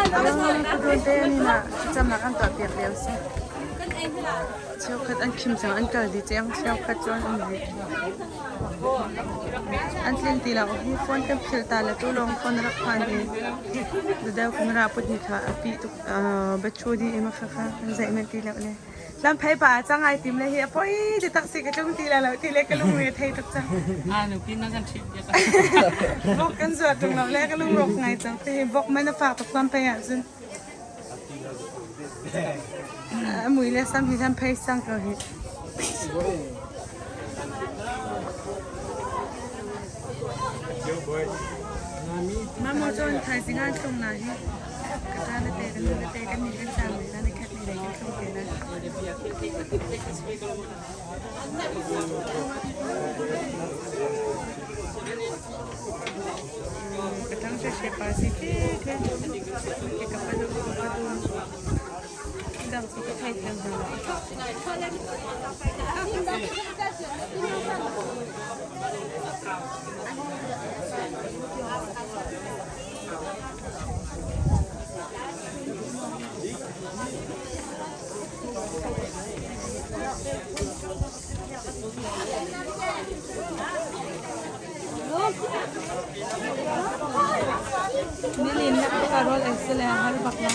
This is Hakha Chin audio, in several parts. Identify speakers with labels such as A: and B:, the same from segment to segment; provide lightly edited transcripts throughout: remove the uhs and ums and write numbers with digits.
A: Kudun te ni na thlacamnak an tuahpiak lio a si. Cheukhat an khim cang, an kal dih cang. Cheukhat cu an um rih. An tlin ti lo. Hi phone kan philh ta le tu lawng phone a rak phan i deu camera put ni kha a pih tuk bathu dih i makha kha kan zeih manh ti lo le. Lamphei pa cang ai tim le hi a poi ti tak si ka tlung ti la lo ti le ka lung re thei tuk cang.
B: Ah nu pi na kan ṭhit bia.
A: Vok kan zuat tung lo le ka lung rawk ngai cang. Hi vok man a fak tuk lamphei ah cun. A mui le sam hi lamphei sang ko hi. Mamo cu an thaizing ah an tlung na hi. Ka ta na te kan nu na te kan ni kan sang na na khat ni le kan tlung te na. Ka tang she she pa si ke ke. Ke ka pa du ka du. Dang cu ka thei theng hna. Nilin na ka rawl ei sile har bak la.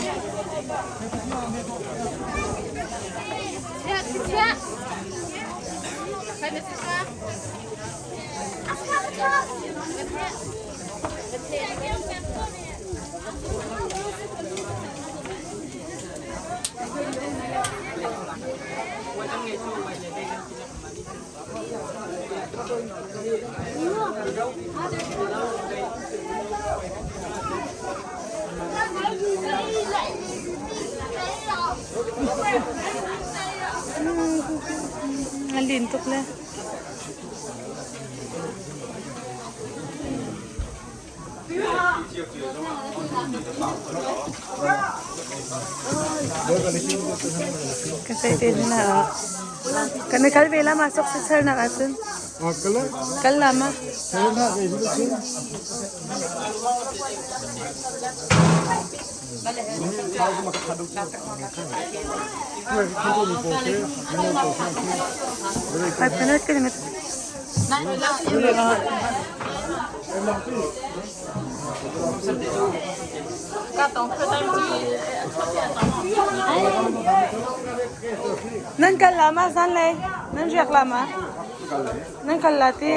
A: A lin tuk le. Ka sei te na kan kal ve la ma sok se chal nak ahcun kal la ma. 5 minutes ka Nan kal la ma zanlei? Nan riak la ma? Nan kal la ti?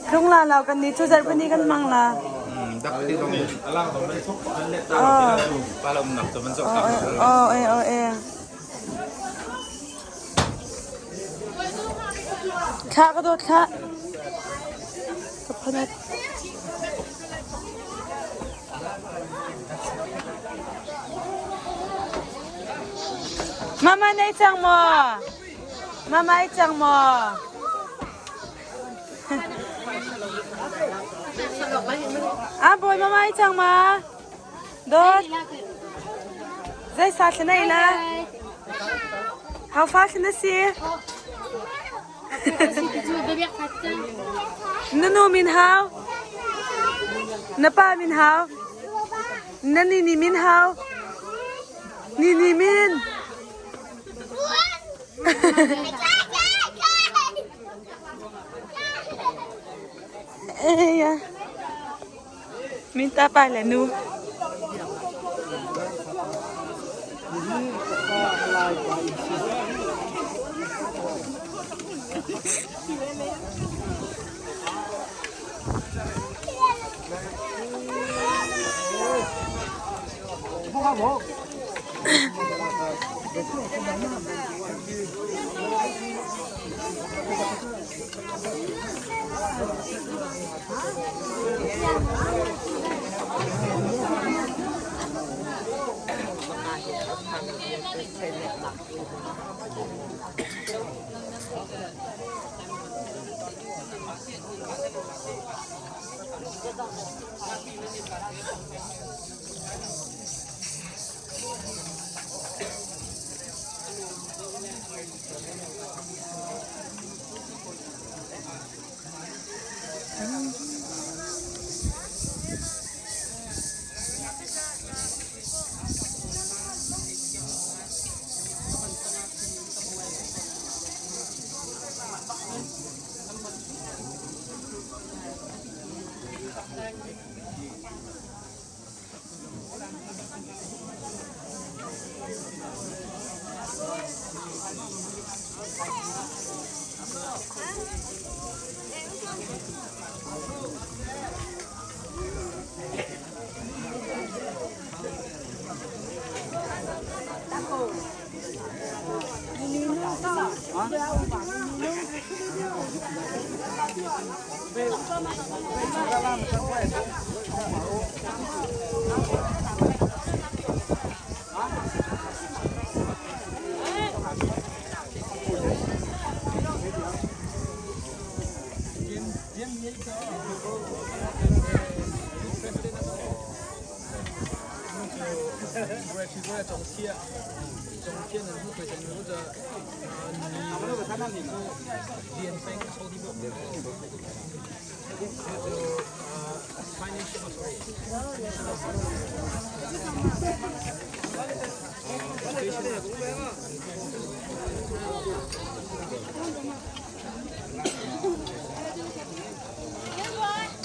A: Tlung la lo kan nih cu zarhpini kan hmang la. Oh, eh, oh, eh. Thla ka dawt thla. Ka phanat. Mama nei cang maw? Mama ai cang maw? Ah bawi mama ai cang ma? Dawt. Zei sa thla nei la? How far thla na si? Na nu min hau? Na pa min hau? Na nini min hau? Nini min? Min ta pa le nu.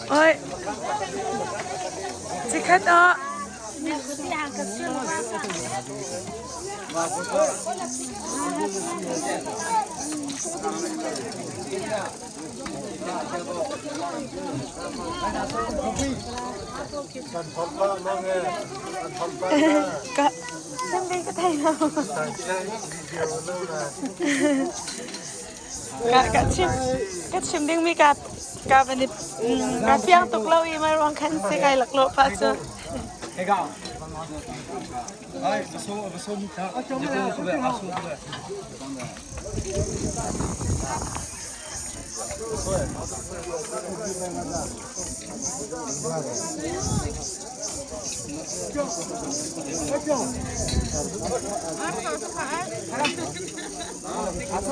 A: Oi. Cikhat ah. Ka Siyempre ka tayo. Ka ka chim ka chim ding mi ka ka van i ka fiang tuk lo i mai ruang khan si kai lak lo pa cu.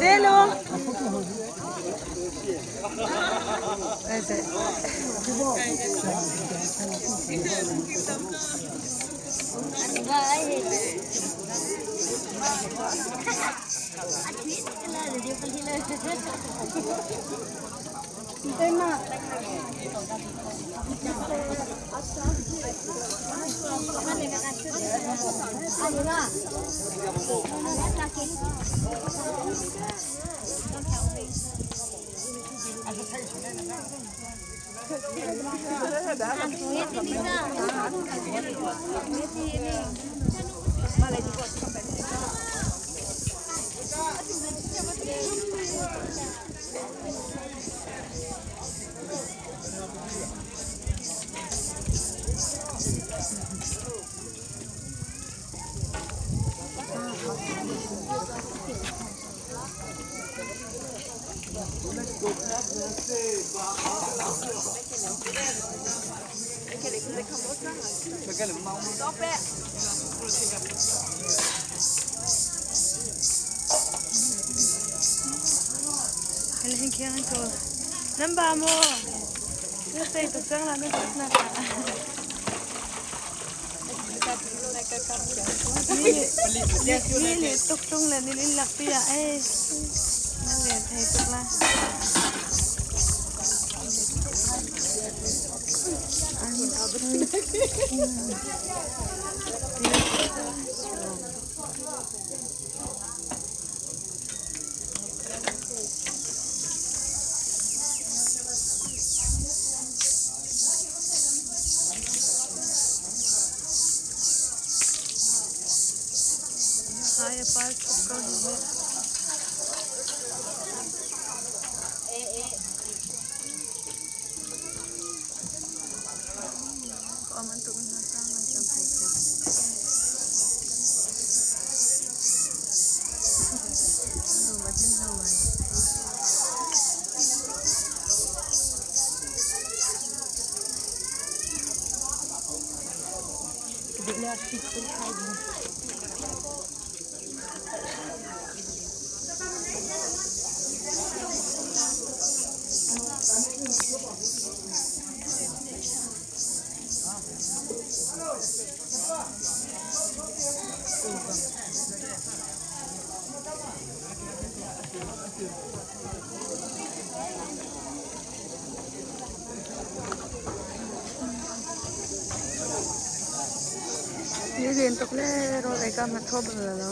A: Zelung. Nan ba maw? Na sei tuk cang la na tuk na Ni le tuk tung le ni lin lak pi ah ei. Na len thei tuk la. Hai a par tuk ko hi hi. Ni len tuk le rawl ei ka ma thaw bal lo.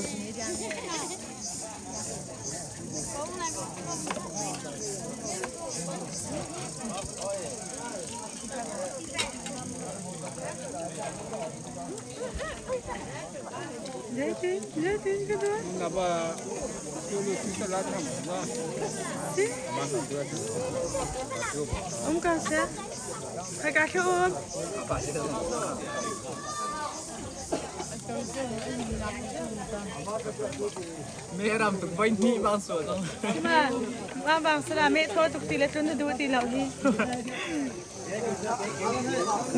A: Zeitin zeitin ka tuah? Si. Um ka seh. Khai ka thlu um.
B: Me ram tuk voi hnih bang sual cang.
A: Ma, ma bang sala me tho tuk ti le tlun na duh ti lo hi.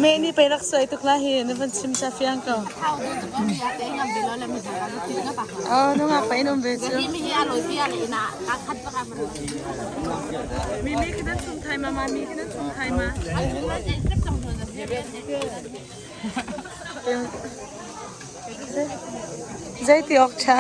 A: Me ni pe rak soi tuk la hi na van chim cha fiang ko. Oh, nu ngak pa in um ve cu. Mi mi khi nan chung thai ma ma mi khi nan chung thai ma. Zei ti awk ṭha.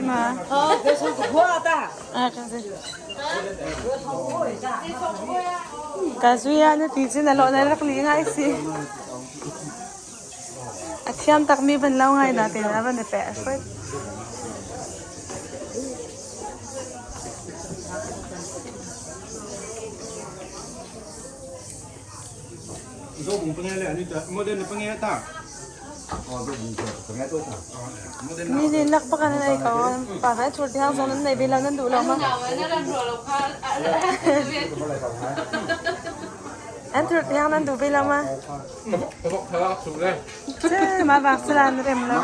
A: Ma. Ah, ka zi. Ka zuya na ti cun a lawh na rak li ngai si. A thiam takmi van lo ngai na te na van i peh hruai. Mi nih lak bak an ei ko. Pa na thur ti hang zong nan nei ve lo nan duh lo ma. An thur ti hang nan duh ve lo ma. Ma bak sala na rem lo.